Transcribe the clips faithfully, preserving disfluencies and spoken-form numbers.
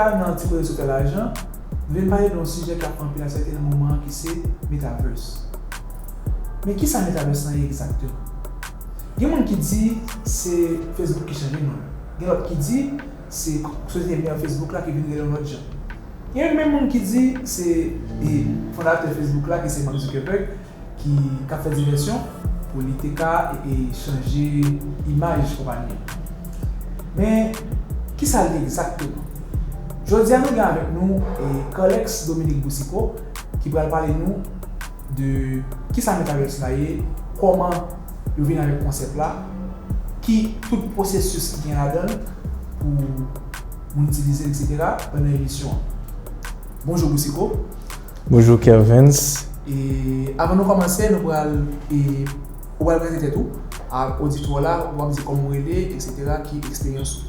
Nan ti koze sou fè lajan, m vin pale de yon sijè k ap fè anpil aktyalite nan moman an ki se metaverse. Men kisa metaverse lan ye egzakteman? Gen moun ki di se Facebook ki chanje non l. Gen lòt ki di se sosyete mè Facebook la ki vin rele yon lòt jan. Gen menm moun ki di se e, fondatè Facebook la ki se Mark Zuckerberg ki, k ap fè divèsyon pou li te ka e, e, chanje imaj konpayi an. Men kisa l ye egzakteman? Jodi a nou gen avèk nou e, Carlex Dominique Boucicault ki pral pale nou de kisa metaverse la ye, kòman yo vin avèk konsèp la, ki tout pwosesis ki gen ladan l pou moun itilize l, etsetera, pandan emisyon an. Bonjou Boucicault. Bonjou Kervens. E avan nou kòmanse, nou pral e, ou pral prezante tèt ou a oditwa la, w ap di kòman w rele, etsetera, ki eksperyans ou.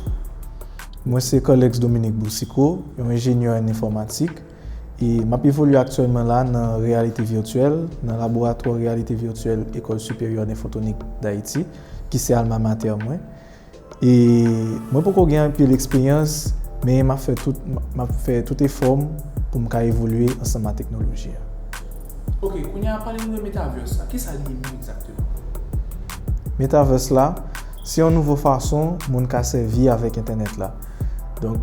Mwen se Carlex Dominique Boucicault, yon enjenyè an enfòmatik. E m ap evolye aktyèlman la nan reyalite vityèl, nan laboratwa reyalite vityèl École Supérieure d'Infotonik d'Haïti, ki se alma mater mwen. E mwen poko gen anpil eksperyans, men m ap fè tout, m ap fè tout efò m pou m ka evolye ansanm a teknoloji a. Ok, kounye a pale nou de metaverse la. Kisa li ye menm egzakteman? Metaverse la, se yon nouvo fason moun ka sèvi avèk entènèt la. Donk,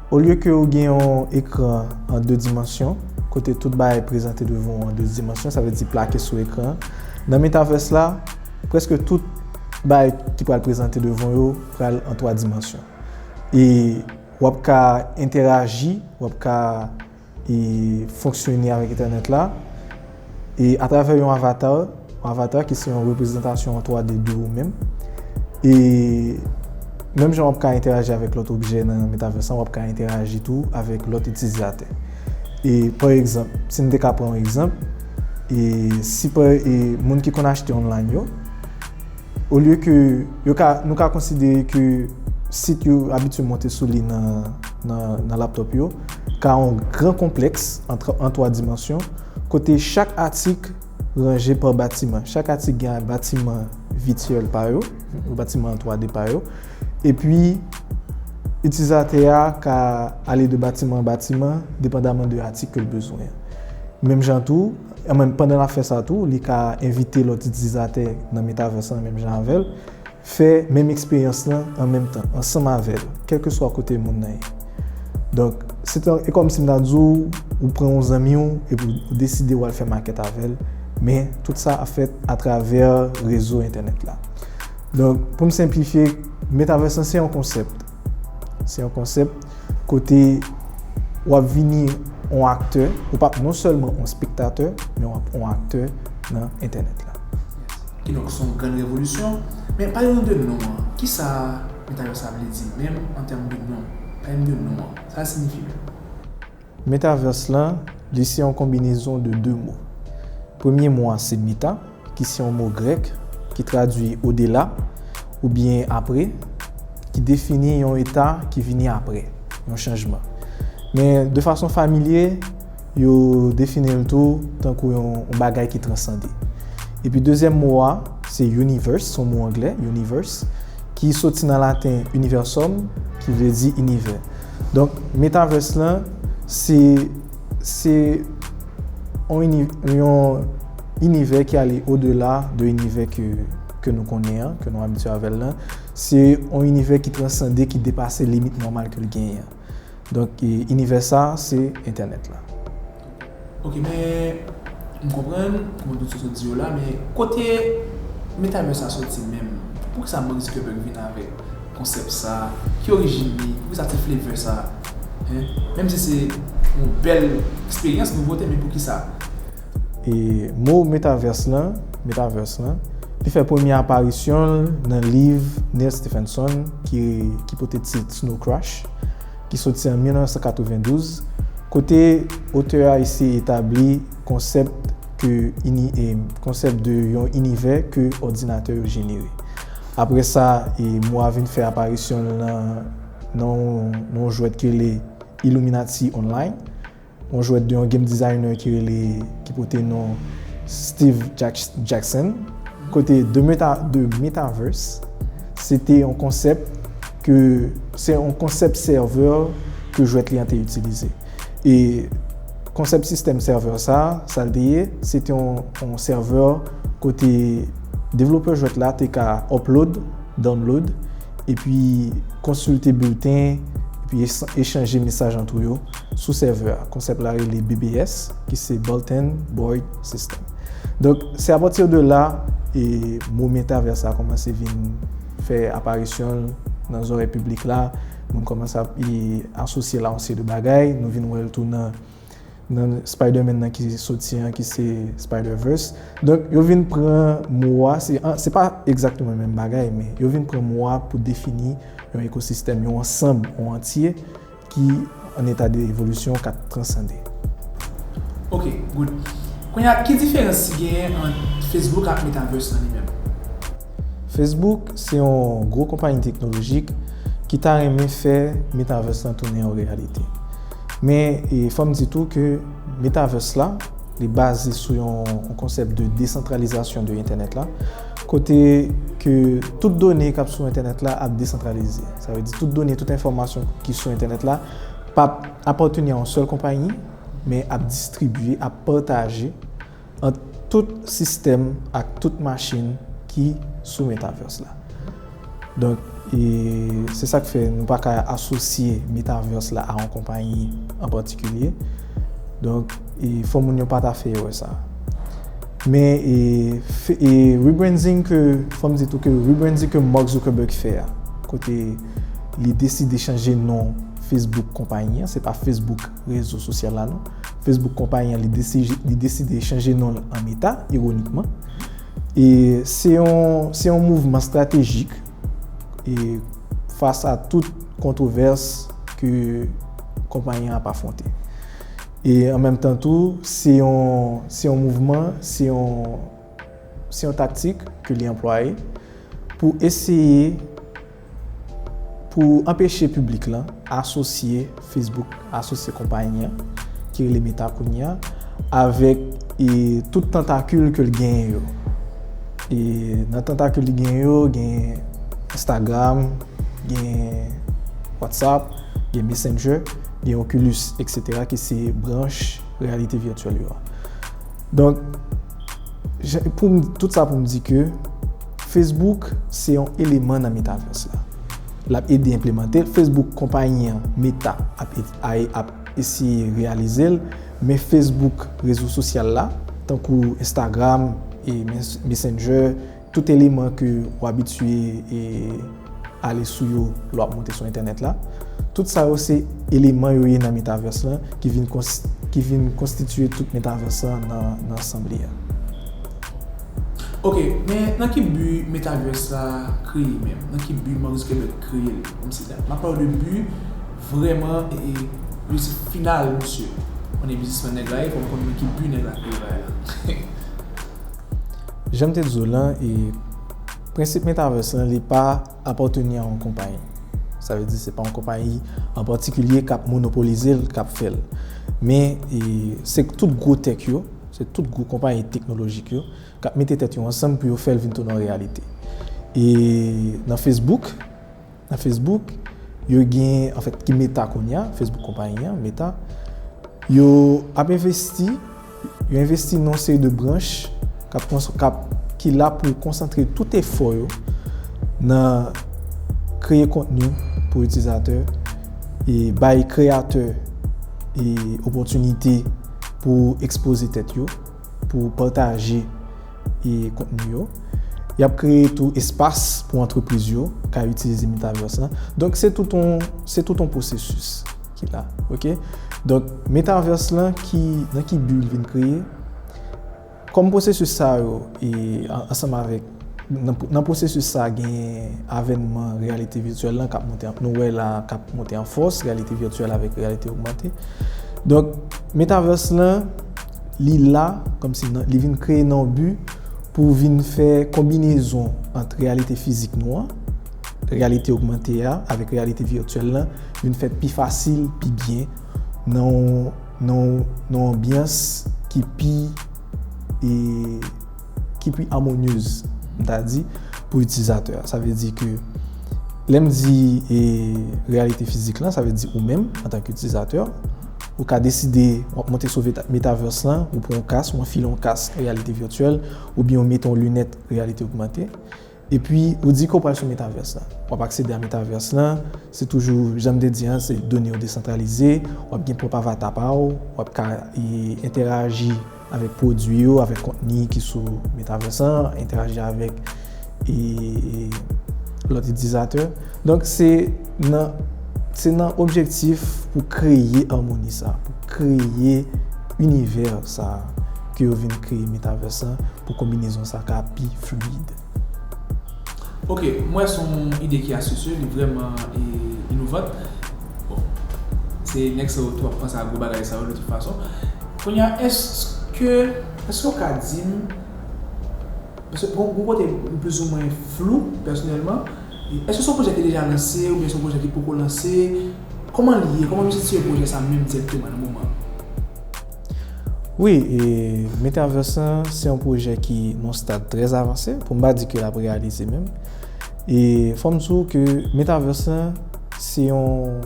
olye ke ou gen yon ekran an de dimansyon, kote tout bagay prezante devan w an de dimansyon, sa vle di plake sou ekran an, nan metaverse la, prèske tout bagay ki pral prezante devan yo pral an twa dimansyon. E w ap ka entèraji, w ap ka e, fonksyone avèk entènèt la. E atravè yon avatar, yon avatar ki se yon reprezantasyon an twa D de ou menm. E menm jan w ap ka entèraji avèk lòt objè nan metaverse la, w ap ka entèraji tou avèk lòt itilizatè. E pa egzanp, si n te ka pran yon egzanp, e si pa, e moun ki konn achte online yo, olye ke yo ka, nou ka konsidere ke sit yo abitye monte sou li nan, nan, nan laptop yo, ka yon gran konplèks an twa, an twa dimansyon, kote chak atik ranje pa batiman. Chak atik gen batiman vityèl pa yo, batiman an twa D pa yo. Epi, itilizatè a ka ale de batiman an batiman, depandaman de atik ke l bezwen an. Menm jan tou, e menm pandan l ap fè sa tou, li ka envite lòt itilizatè nan metaverse lan menm jan avè l, fè menm eksperyans lan an menm tan, ansanm avè l, kèlkeswa kote moun nan ye. Donk, se tan, e kòmsi m ta di w, ou pran yon zanmi w epi w deside w al fè makèt avè l, men tout sa ap fèt atravè rezo entènèt la. Donk, pou m senplifye, metaverse lan se yon konsèp. Se yon konsèp kote w ap vini yon aktè, ou p ap non sèlman yon spektatè, men w ap yon aktè nan entènèt la. Kidonk, se yon grann revolisyon. Men pale nou de non an. Kisa metaverse la vle di menm an tèm de non? Pale m de non an. Sa l siyifi menm? Metaverse lan, li se yon konbinezon de de mo. Premye mo a se meta, ki se yon mo grèk ki tradui odela oubyen apre, ki defini yon eta ki vini apre yon chanjman. Men de fason familye, yo defini l tou tankou yon, yon bagay ki transande. Epi dezyèm mo a, se universe, se yon mo anglè, universe, ki soti nan laten universum, ki vle di inivè. Donk, metaverse lan, se, se yon ini-, yon inivè ki ale odela de inivè ke, ke nou konnen an, ke nou abitye avè l lan. Se yon inivè ki transande, ki depase limit nòmal ke l genyen an. Donk, e, inivè sa, se entènèt la. Ok, men m konprann kòman tout sa w sot di yo la, men kote metaverse sa soti menm? Poukisa Mark Zuckerberg vin avèk konsèp sa? Ki orijin li? Poukisa ti flevè sa? Hein? Menm si se yon bèl eksperyans, nouvote, men poukisa? E mo metaverse lan, metaverse lan, li fè premye aparisyon l nan liv Neal Stephenson ki, ki pote tit Snow Crash, ki soti an mil nèf san katrevendouz, kote otè a eseye etabli konsèp ke ini-, e, konsèp de yon inivè ke òdinatè yo jenere. Apre sa, e, mo a vin fè aparisyon l nan, nan, nan yon jwèt ki rele Illuminati Online, yon jwèt de yon game designer ki rele, ki pote non Steve Jack-, Jackson. Kote The Meta-, The Metaverse, se te yon konsèp ke, se yon konsèp sèvè ke jwèt li an te itilize. E konsèp sistèm sèvè sa, sa l te ye, se te yon, yon sèvè kote devlopè jwèt la te ka upload, download, epi konsilte bilten, epi ech-, echanje mesaj ant yo sou sèvè a. Konsèp la rele B B S, ki se Bulletin Board System. Donk, se apati de la, e, mo metavers la kòmanse vin fè aparisyon l nan zòrèy piblik la. Moun kòmanse ap, e, asosye l a yon seri de bagay. Nou vin wè l tou nan, nan Spider-Man nan ki soti an, ki se Spider-Verse. Donk, yo vin pran mo a, se, an, se pa egzakteman menm bagay, men yo vin pran mo a pou defini yon ekosistèm, yon ansanm, yon antye ki an eta de evolisyon, k ap transande. Ok, good. Kounye a, ki diferans ki genyen ant Facebook ak Metaverse lan li menm? Facebook se yon gwo konpayi teknolojik ki ta renmen fè Metaverse lan tounen yon reyalite. Men, e, fò m di tou ke Metaverse la, li baze sou yon, yon konsèp de desantralizasyon de entènèt la, kote ke tout done k ap sou entènèt la ap desantralize. Sa vle di tout done, tout enfòmasyon ki sou entènèt la p ap apateni a yon sèl konpayi, men ap distribye, ap pataje ant tout sistèm ak tout machin ki sou Metaverse la. Donk, e, se sa k fè nou pa ka asosye Metaverse la a yon konpayi an patikilye. Donk, e, fò moun yo pa ta fè erè sa. Men, e, fe-, e, rebranding ke, fò m di tou ke rebranding ke Mark Zuckerberg fè a, kote li deside chanje non Facebook konpayi an, se pa Facebook rezo sosyal la non. Facebook konpayi an, li deside, li deside chanje non l an Meta, ironikman. E se yon, se yon mouvman estratejik, e fas a tout kontwovès ke konpayi an ap afwonte. E an menm tan tou, se yon, se yon mouvman, se yon, se yon taktik ke li anplwaye pou eseye, pou anpeche piblik lan asosye Facebook, asosye konpayi an, ki rele Meta kounye a, avèk, e, tout tantakil ke l genyen yo. E nan tantakil li genyen yo, gen Instagram, gen WhatsApp, gen Messenger, gen Oculus, et cetera, ki se branch reyalite vityèl yo a. Donk, jan, pou m, tout sa pou m di ke Facebook se yon eleman nan Metaverse la. L ap ede enplimante l. Facebook konpayi an, Meta, ap, ap eseye reyalize l, men Facebook rezo sosyal la, tankou Instagram e Mes-, Messenger, tout eleman ke w abitye, e, ale sou yo lè w ap monte sou entènèt la. Tout sa yo se eleman yo ye nan Metaverse lan ki vin kons-, ki vin konstitye tout Metaverse lan nan, nan ansanm li a. Ok, men nan ki bi Metaverse la kreye menm? Nan ki bi Mark Zuckerberg kreye l? Kòmsi, m ap pale w de bi vrèman, e, e, reyisi final misye. Mwen se biznismèn nèg la ye, fò m konn nan ki bi nèg la kreye bagay la. Jan m te di w lan, e, prensip Metaverse lan, li pa apateni a yon konpayi. Sa vle di se pa yon konpayi an patikilye k ap monopolize l, k ap fè l. Men, e, se tout gwo tech yo, se tout gwo konpayi teknolojik yo k ap mete tèt yo ansanm pou yo fè l vin tounen yon reyalite. E nan Facebook, nan Facebook, yo gen, anfèt, ki Meta kounye a, Facebook konpayi an, Meta, yo ap envesti, yo envesti nan yon seri de branch k ap kons-, k ap, ki la pou konsantre tout efò yo nan kreye kontni pou itilizatè e bay kreyatè e opòtinite pou ekspoze tèt yo, pou pataje e kontni yo. Y ap kreye tou espas pou antrepriz yo ka itilize Metaverse lan. Donk, se tout yon, se tout yon pwosesis ki la, ok? Donk, Metaverse lan ki, nan ki bi l vin kreye? Kòm pwosesis sa yo, e, an-, ansanm avèk, nan, nan pwosesis sa, gen avènman reyalite vityèl lan k ap monte an, nou wè la, k ap monte an fòs, reyalite vityèl avèk reyalite ogmante. Donk, Metaverse lan, li la, kòmsi nan, li vin kreye nan bi pou vin fè konbinezon ant reyalite fizik nou an, reyalite ogmante a, avèk reyalite vityèl lan, vin fèt pi fasil, pi byen, nan yon, nan yon, nan yon anbyans ki pi, e, ki pi amonyez, m ta di, pou itilizatè a. Sa vle di ke Lè m di e, reyalite fizik lan, sa vle di ou menm, antanke itilizatè, ou ka deside w ap monte sou veta- metaverse lan, ou pran yon kas, ou anfile yon kas reyalite vityèl, oubyen ou mete yon linèt reyalite ogmante. Epi, ou di ke w pral sou metaverse lan. W ap aksede a metaverse lan, se toujou, jan m te di an, se done yo desantralize, w ap gen pwòp avatar pa w, w ap ka e, entèaji avèk pwodui yo, avèk kontni ki sou metaverse lan, entèaji avèk e, e, lòt itilizatè. Donk, se nan, se nan objektif pou kreye amoni sa, pou kreye inivè sa ke yo vin kreye metaverse lan, pou konbinezon sa ka pi fluid. Ok, m wè se yon ide ki astisye, li vrèman e, inovant. Bon, se nèg sa yo tou ap panse a gwo bagay sa yo de tout fason. Kounye a, èske, èske w ka di m, paske bon, gwo kote m plizoumwen flou, pèsonèlman, èske se yon pwojè ki deja lanse oubyen se yon pwojè ki poko lanse? Kòman li ye? Kòman nou sitye pwojè sa menm dirèkteman nan moman an? Wi, e, metaverse lan, se yon pwojè ki nan yon stad trè avanse, pou m pa di ke l ap reyalize menm. E fò m di w ke metaverse lan, se yon,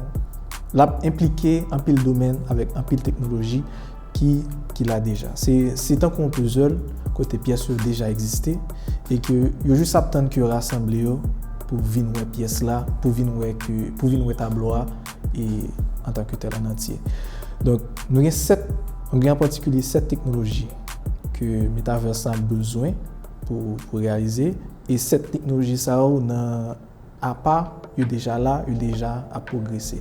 l ap enplike anpil domèn avèk anpil teknoloji ki, ki la deja. Se, se tankou yon puzzle kote pyès yo deja egziste e ke yo jis ap tann ke yo rasanble yo pou vin wè pyès la, pou vin wè ke, pou vin wè tablo a e antanke tèl an antye. Donk, nou gen sèt, nou gen an patikilye sèt teknoloji ke metaverse lan bezwen pou, pou reyalize. E sèt teknoloji sa yo nan apa, yo deja la, yo deja ap pwogrese.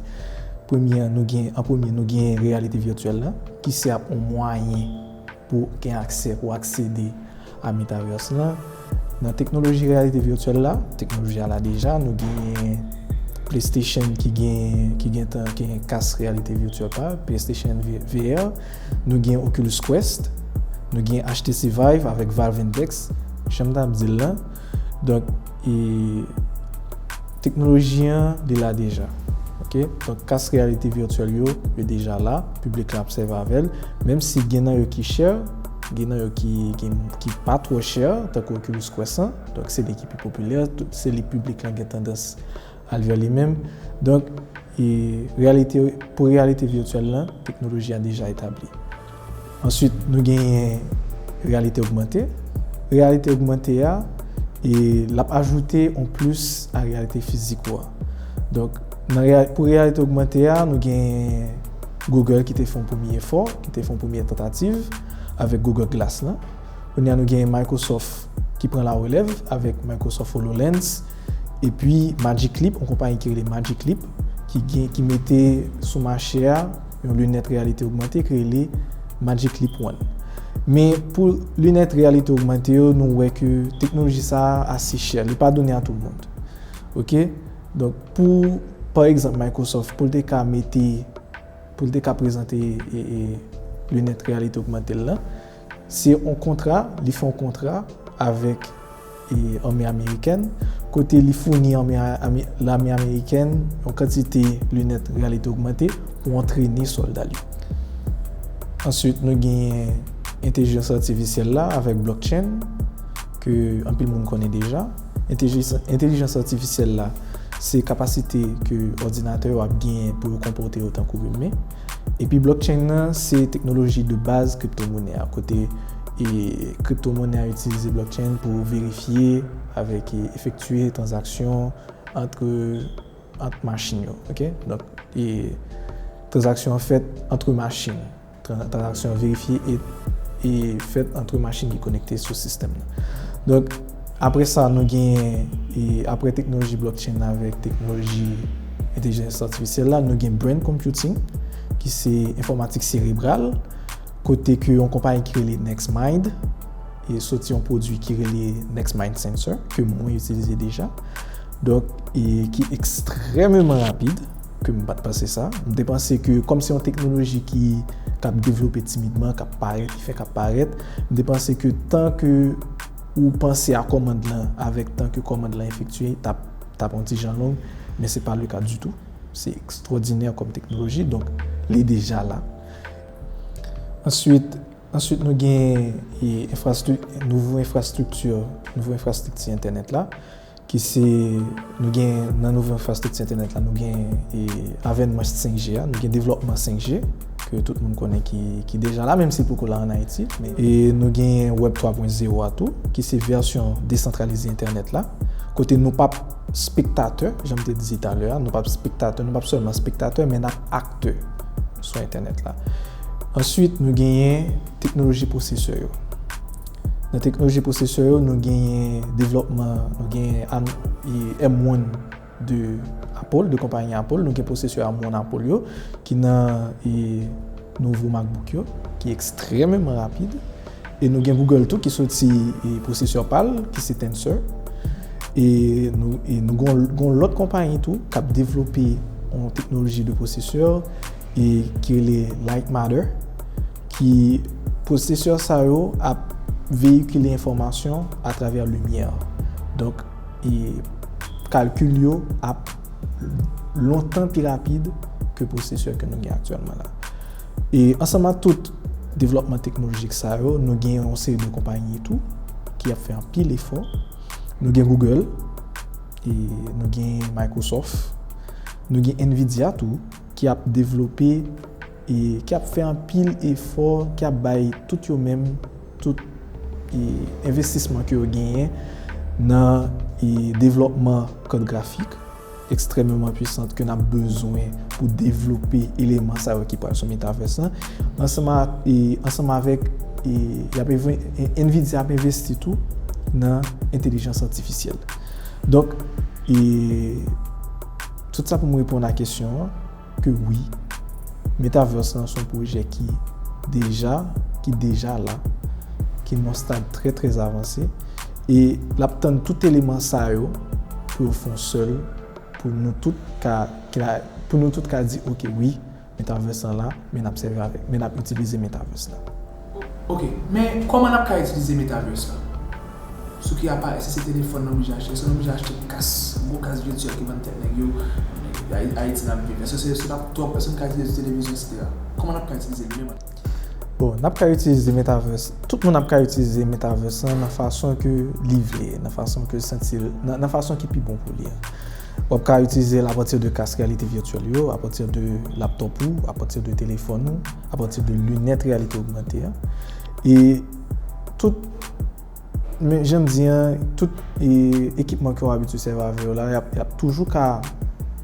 Premye, nou gen, an premye, nou gen reyalite vityèl la, ki se ap yon mwayen pou gen aksè, pou aksede a metaverse lan. Nan teknoloji reyalite vityèl la, teknoloji a la deja, nou gen PlayStation ki gen, ki gentan gen kas reyalite vityèl pa, PlayStation V R, nou gen Oculus Quest, nou gen H T C Vive avèk Valve Index, jan m t ap di l lan. Donk, e, teknoloji an, li la deja. Ok? Donk, kas reyalite vityèl yo, yo deja la, piblik la ap sèvi avè l, menm si gen nan yo ki chè, gen nan yo ki, ki, ki pa twò chè, tankou Oculus Quest lan, donk se li ki pi popilè, se li piblik lan gen tandans al vè li menm. Donk, e reyalite, pou reyalite vityèl lan, teknoloji a deja etabli. Answit, nou genyen reyalite ogmante. Reyalite ogmante a, e l ap ajoute yon plis a reyalite fizik ou a. Donk, nan reya- pou reyalite ogmante a, nou gen Google ki te fè yon premye efò, ki te fè yon premye tantativ avèk Google Glass lan. Kounye a nou gen Microsoft ki pran larelèv avèk Microsoft HoloLens. Epi Magic Leap, yon konpayi ki rele Magic Leap, ki gen, ki mete sou mache a yon linèt reyalite ogmante ki rele Magic Leap One. Men pou linèt reyalite ogmante yo, nou wè ke teknoloji sa a ase chè, li pa donnen a tout moun. Ok? Donk pou, pa egzanp, Microsoft, pou l te ka mete, pou l te ka prezante e, e, linèt reyalite ogmante l lan, se yon kontra, li fè yon kontra avèk e, ame amerikèn, kote li founi ame, ame, lame amerikèn yon kantite linèt reyalite ogmante pou antrene sòlda l yo. Answit, nou gen entèlijans atifisyèl la avèk blockchain, ke anpil moun konnen deja. Entèlijans, entèlijans atifisyèl la, se kapasite ke òdinatè yo ap genyen pou yo konpòte yo tankou imen. Epi blockchain nan, se teknoloji de baz kriptomonè a, kote e kriptomonè a itilize blockchain pou verifye avèk e efektye tranzaksyon ant, ant machin yo, ok? Donk, e tranzaksyon an fèt ant machin. Tran- Tranzaksyon an verifye e, e fèt ant machin ki konekte sou sistèm nan. Donk, apre sa, nou gen, e apre teknoloji blockchain avèk teknoloji entèlijans atifisyèl la, nou gen brain computing, ki se enfòmatik serebral, kote ke yon konpayi ki rele NextMind, e soti yon pwodui ki rele NextMind Sensor, ke mwen itilize deja. Donk, e ki ekstrèmeman rapid, ke m pa t panse sa. M te panse ke, kòm se yon teknoloji ki, k ap devlope timidman, k ap parèt, ki fèk ap parèt, m te panse ke tan ke ou panse a kòmand lan avèk tan ke kòmand lan efektye, t ap, t ap yon ti jan long, men se pa le ka ditou. Se ekstwòdinè kòm teknoloji, donk li deja la. Answit, answit nou gen e, enfrastri- nouvo enfrastrikti, nouvo enfrastrikti entènèt la. ki se, nou gen nan nouvo enfrastrikti entènèt la, nou gen e, avènman senk G a, nou gen devlòpman senk G, ke tout moun konnen ki, ki deja la, menm si l poko la ann Ayiti. Men, e nou gen Web twa pwen zewo a tou, ki se vèsyon desantralize entènèt la, kote nou p ap spektatè, jan m te di talè a, nou p ap spektatè, nou p ap sèlman spektatè, men n ap aktè sou entènèt la. Answit, nou genyen teknoloji pwosesè yo. Nan teknoloji pwosesè yo, nou genyen devlòpman, nou genyen M one de Apple, de konpayi Apple, nou gen pwosesè M one Apple yo, ki nan e, nouvo MacBook yo, ki ekstrèmeman rapid. E nou gen Google tou ki soti e, pwosesè pa l, ki se Tensor. E nou, e nou gon, gon lòt konpayi tou k ap devlope yon teknoloji de pwosesè e ki rele Light Matter, ki pwosesè sa yo ap veyikile enfòmasyon atravè limyè. Donk, e kalkil yo ap lontan pi rapid ke pwosesè ke nou gen aktyèlman la. E ansanm ak tout devlòpman teknolojik sa yo, nou gen yon seri de konpayi tou ki ap fè anpil efò. Nou gen Google, e nou gen Microsoft, nou gen Nvidia tou, ki ap devlope e ki ap fè anpil efò, ki ap bay tout yo menm, tout e, envestisman ke yo genyen nan e, devlòpman kart grafik ekstrèmeman pwisan ke n ap bezwen pou devlope eleman sa yo ki pral sou metaverse lan, ansanm a, e, ansanm avèk e, y ap env-, e, Nvidia ap envesti tou nan entèlijans atifisyèl. Donk, e, tout sa pou m reponn a kesyon an, ke wi, metaverse lan se yon pwojè ki deja, ki deja la, ki nan yon stad trè, trè avanse, e l ap tann tout eleman sa yo pou yo fè yon sèl, pou nou tout ka, ka, pou nou tout ka di, oke, wi, metaverse lan la, men n ap sèvi avèk, men n ap itilize metaverse lan. Ok, men kòman n ap ka itilize metaverse lan? Sou ki aparèy? Èske se telefòn n oblije achte? Èske n oblije achte kas, gwo kas vityèl ki vann tèt nèg yo? Ay- Ayiti n ap viv. Èske se, se laptop? Èske n ka itilize televizyon, etsetera? Kòman n ap ka itilize l menm? Bon, n ap ka itilize metaverse, tout moun ap ka itilize metaverse lan nan fason ke li vle, nan fason ke l santi l, nan, nan fason ki pi bon pou li an. W ap ka itilize l apati de kas reyalite vityèl yo, apati de laptop ou, apati de telefòn ou, apati de linèt reyalite ogmante an. E tout, men jan m di an, tout e, ekipman ke w abitye sèvi avè yo la, y ap, y ap toujou ka,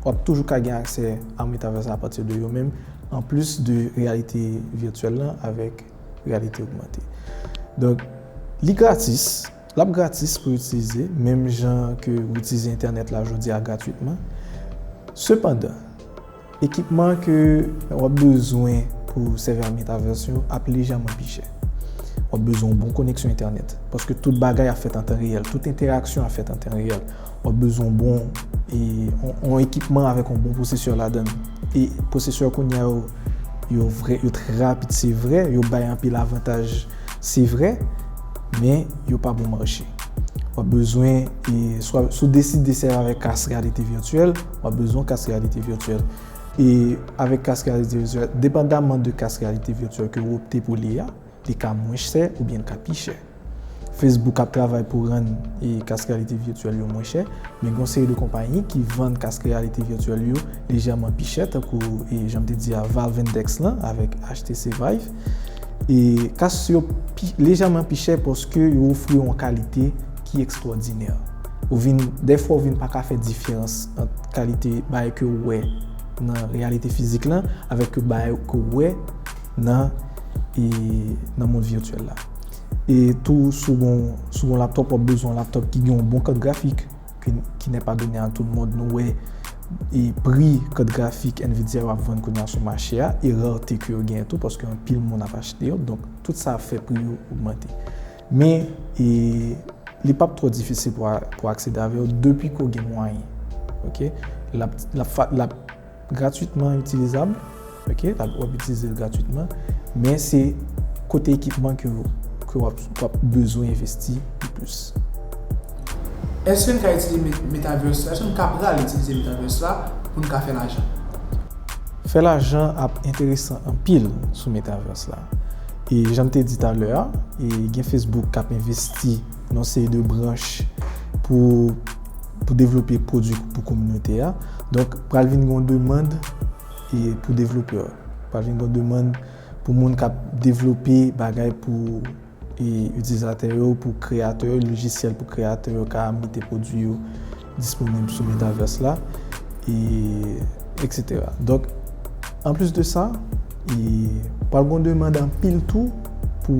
w ap toujou ka gen aksè a metaverse apati de yo menm, anplis de reyalite vityèl lan avèk reyalite ogmante. Donk, li gratis, l ap gratis pou itilize, menm jan ke w itilize entènèt la jodi a gratwitman. Sepandan, ekipman ke w ap bezwen pou sèvi a metaverse yo ap lejèman pi chè. W ap bezwen yon bon koneksyon entènèt, paske tout bagay ap fèt an tan reyèl, tout entèraksyon ap fèt an tan reyèl. W ap bezwen yon bon, e, yon, yon ekipman avèk yon bon pwosesè ladan l. E pwosesè kounye a yo, yo vrè, yo trè rapid, se vrè, yo bay anpil avantaj, se vrè, men yo pa bon mache. W ap bezwen, e, swa, si w deside sèvi avèk kas reyalite vityèl, w ap bezwen kas reyalite vityèl. E avèk kas reyalite vityèl, depandaman de kas reyalite vityèl ke w opte pou li a, li ka mwen chè oubyen l ka pi chè. Facebook ap travay pou rann e, kas reyalite vityèl yo mwen chè, men gen yon seri de konpayi ki vann kas reyalite vityèl yo lejèman pi chè, tankou e, jan m te di a, Valve Index lan avèk H T C Vive. E kas yo pi, lejèman pi chè paske yo ofri yon kalite ki ekstwòdinè. Ou vin, dèfwa ou vin pa ka fè diferans ant kalite bagay ke w wè nan reyalite fizik lan avèk bagay ke w wè nan, e, nan mond vityèl la. E tou, si w gon, si w gon laptop, w ap bezwen yon laptop ki gen yon bon kart grafik, ki, qui n'est pas donné à tout le monde. Nou wè e pri kart grafik Nvidia yo ap vann kounye a sou mache a, e rarete ke yo genyen tou, paske anpil moun ap achte yo, donk tout sa ap fè pri yo ogmante. Men, e, li p ap twò difisil pou a, pou aksede avè yo depi ke w gen mwayen. Ok? L ap, l ap, fa- l ap gratwitman itilizab. Ok? L ap, w ap itilize l gratwitman. Men se kote ekipman ke, ke w ap, w ap bezwen envesti pi plis. Èske n ka itilize met- metaverse la? Èske n ka pral itilize metaverse la pou n ka fè lajan? Fè lajan ap enteresan anpil sou metaverse la. E jan m te di talè a, e gen Facebook k ap envesti nan yon seri de branch pou pou devlope pwodui pou kominote a. Donk, pral vin gen yon demann e pou devlopè. Pral vin gen yon demann pou moun k ap devlope bagay pou e itilizatè yo, pou kreyatè yo, lojisyèl pou kreyatè yo ka mete pwodui yo disponib sou Metaverse la, e, etsetera. Donk, anplis de sa, e, pral gen yon demann anpil tou pou,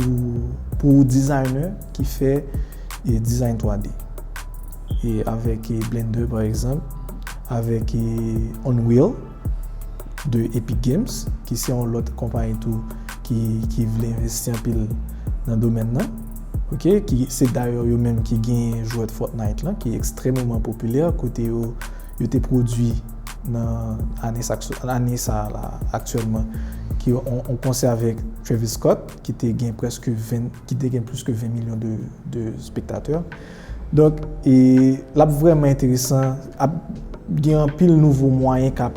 pou dizayner ki fè e, dizay twa D. E avèk e, Blender, pa egzanp, avèk e, Unreal de Epic Games, ki se yon lòt konpayi tou ki, ki vle envesti anpil nan domèn nan. Oke, ki se dayè yo menm ki genyen jwèt Fortnite lan, ki ekstrèmeman popilè, kote yo, yo te pwodui nan ane sa, ane sa la, aktyèlman, ki yon, yon konsè avèk Travis Scott, ki te gen prèske ven, ki te gen plis ke ven milyon de, de spektatè. Donk, e, l ap vrèman enteresan, ap gen anpil nouvo mwayen k ap,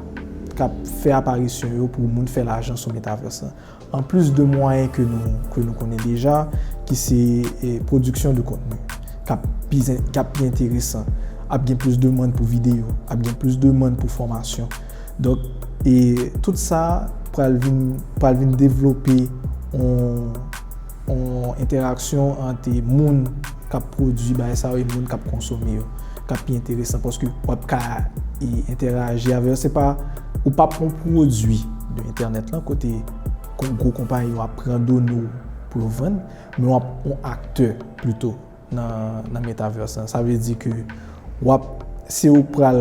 k ap fè aparisyon yo pou moun fè lajan sou Metaverse lan. Anplis de mwayen ke nou, ke nou konnen deja, ki se, e, pwodiksyon de kontni, k ap pi, k ap pi enteresan, ap gen plis demann pou videyo, ap gen plis demann pou fòmasyon. Donk, e, tout sa pral vin, pral vin devlope yon, yon entèraksyon ant moun k ap pwodui bagay sa yo e moun k ap konsome yo, k ap pi enteresan paske w ap ka, e, entèraji avè yo. Se pa, ou p ap yon pwodui de entènèt lan kote kon-, gwo konpayi yo ap pran done w pou yo vann, men w ap yon aktè plito nan, nan metaverse lan. Sa vle di ke w ap, se ou pral,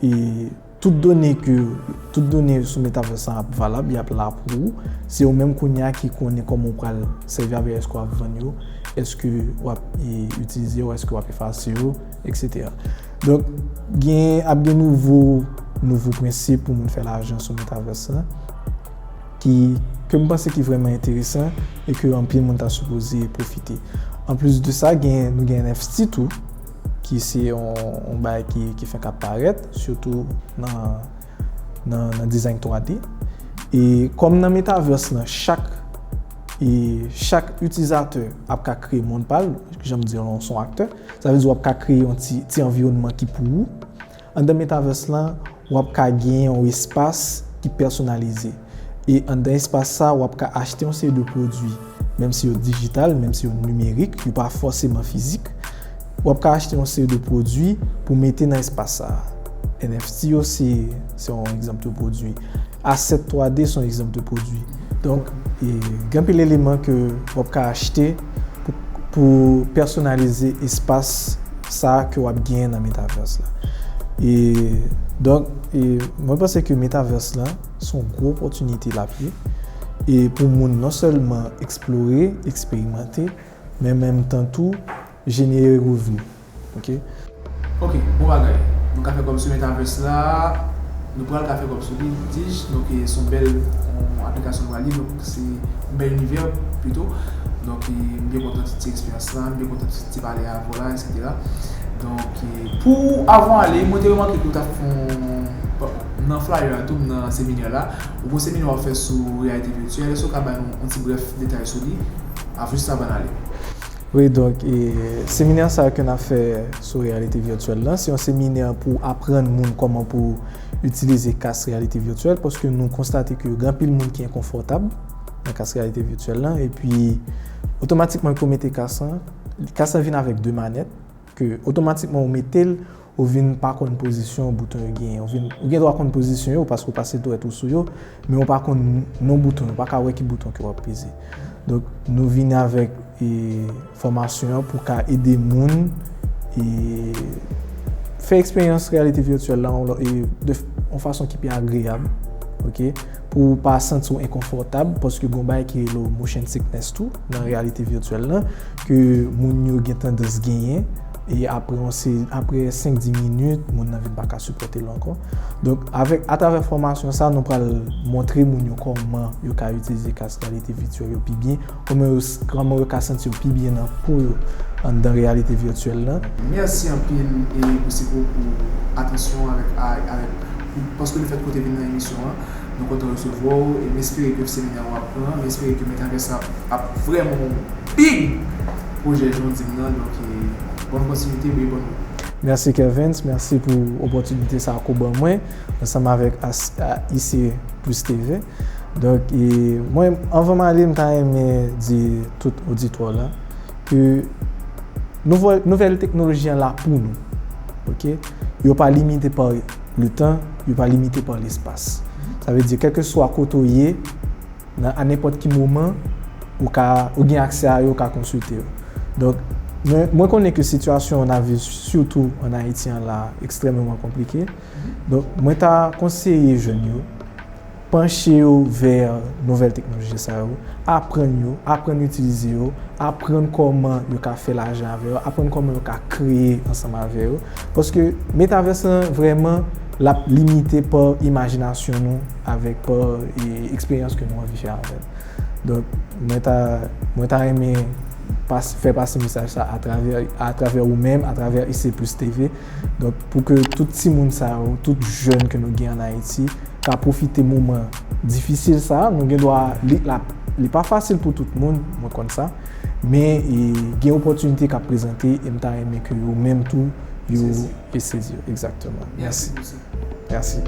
e, tout done ke, tout done sou metaverse lan ap valab, y ap la pou ou. Se ou menm kounye a ki konnen kòman ou pral sèvi avè yo, èske w ap vann yo, èske w ap, e, itilize yo, èske w ap efase yo, etsetera. Donk, gen, ap gen nouvo, nouvo prensip pou moun fè lajan sou metaverse lan, ki, ke m panse ki vrèman enteresan e ke anpil moun ta sipoze pwofite. Anplis de sa, gen, nou gen N F T tou, ki se yon, yon bagay ki, ki fenk ap parèt, sitou nan, nan, nan dizay twa D. E kòm nan metaverse lan, chak, e chak itilizatè ap ka kreye mond pa l, jan m di w, se yon aktè. Sa vle di w ap ka kreye yon ti, ti anviwònman ki pou ou. Anndan metaverse lan, w ap ka gen yon espas ki pèsonalize. E anndan espas sa, w ap ka achte yon seri de pwodui, menm si yo dijital, menm si yo nimerik, yo pa fòseman fizik. W ap ka achte yon seri de pwodui pou mete nan espas sa. N F T yo, se, se yon egzanp de pwodui. Asset twa D se yon egzanp de pwodui. Donk, e, gen anpil eleman ke w ap ka achte pou, pou pèsonalize espas sa ke w ap genyen nan metaverse la. E, donk, e, mwen panse ke metaverse lan se yon gwo opòtinite l ap ye. E pou moun non sèlman eksplore, eksperimante, men menm tan tou, jenere revni. Oke? Oke, bon bagay. Nou ka fè kòb sou metaverse la. Nou pral ka fè kòb sou li, dij. Donk, e, se yon bèl, yon aplikasyon nou pral li. Donk, se yon bèl inivè, pito. Donk, e, m byen kontan ti, ti eksperyans la, m byen kontan ti, ti pale avè w la, etsetera. Donk, e, pou, avan ale, mwen te remake ke w t ap fè yon, nan flyer la, tou, nan seminè la, ou gon seminè w ap fè sou reyalite vityèl. Èske w ka ba nou yon ti brèf detay sou li? Avans sa ban n ale. Wi, donk, e, seminè sa ke n ap fè sou reyalite vityèl lan, se yon seminè pou aprann moun kòman pou itilize kas reyalite vityèl, paske nou konstate ke gen anpil moun ki enkonfòtab nan kas reyalite vityèl lan, epi otomatikman ke w mete kas lan, kas lan vin avèk de manèt, ke otomatikman ou mete l, ou vin pa konn pozisyon bouton yo genyen. Ou vin, ou gen dwa konn pozisyon yo paske ou pase dwèt ou sou yo, men ou pa konn non bouton yo, ou pa ka wè ki bouton ke w ap peze. Donk, nou vin avèk, e, fòmasyon an pou ka ede moun, e, fè eksperyans reyalite vityèl la, e, de, yon fason ki pi agreyab, oke? Pou w pa santi w enkonfòtab, paske gon bagay ki rele motion sickness tou, nan reyalite vityèl lan, ke moun yo gen tandans genyen, e apre yon se-, apre senk dis minit, moun nan vin pa ka sipòte l ankò. Donk, avèk, atravè fòmasyon sa, nou pral montre moun yo kòman yo ka itilize kas reyalite vityèl yo pi byen, kòman yo s-, kòman yo ka santi yo pi byen nan po yo anndan reyalite vityèl lan. Mèsi anpil, e Boucicaut, pou atansyon avèk, a-, avèk, paske lefètke w te vin nan emisyon an, nou kontan resevwa w, e m espere ke seminè w ap pran, m espere ke Metaverse ap, ap vrèman yon big pwojè, jan w di m nan, donk, e, bòn kontinite, e bòn wout. Mèsi Kervens, mèsi pou opòtinite sa ke w ban mwen ansanm avèk I C plus T V. Donk, e, mwen, anvan m ale, m ta renmen di tout oditwa la ke nouvèl, nouvèl teknoloji an la pou nou. Ok? Yo pa limite pa le tan, yo pa limite pa lespas. Sa vle di, kèlkeswa kote w ye, nan, a nenpòt ki moman, ou ka, ou gen aksè a yo, ou ka konsilte yo. Donk, mwen, mwen konnen ke sitiyasyon n ap viv, sitou an Ayiti an la, ekstrèmeman konplike. Donk, mwen ta konseye jèn yo, panche yo vè nouvèl teknoloji sa yo, aprann yo, aprann itilize yo, aprann kòman yo ka fè lajan avè yo, aprann kòman yo ka kreye ansanm avè yo. Paske metavers lan, vrèman, l ap limite pa imajinasyon nou avèk pa, e, eksperyans ke nou anvi fè avè l. Donk, mwen ta, mwen ta renmen pas, fè pase mesaj sa atravè, atravè ou menm, atravè I C plus T V. Donk, pou ke tout timoun sa yo, tout jèn ke nou gen an Ayiti, ka pwofite moman difisil sa, nou gen dwa, li, la, li pa fasil pou tout moun, mwen konn sa, men, e, gen opòtinite k ap prezante, e m ta renmen ke yo menm tou, yo sezi. E sezi, egzakteman. Mèsi. Mèsi.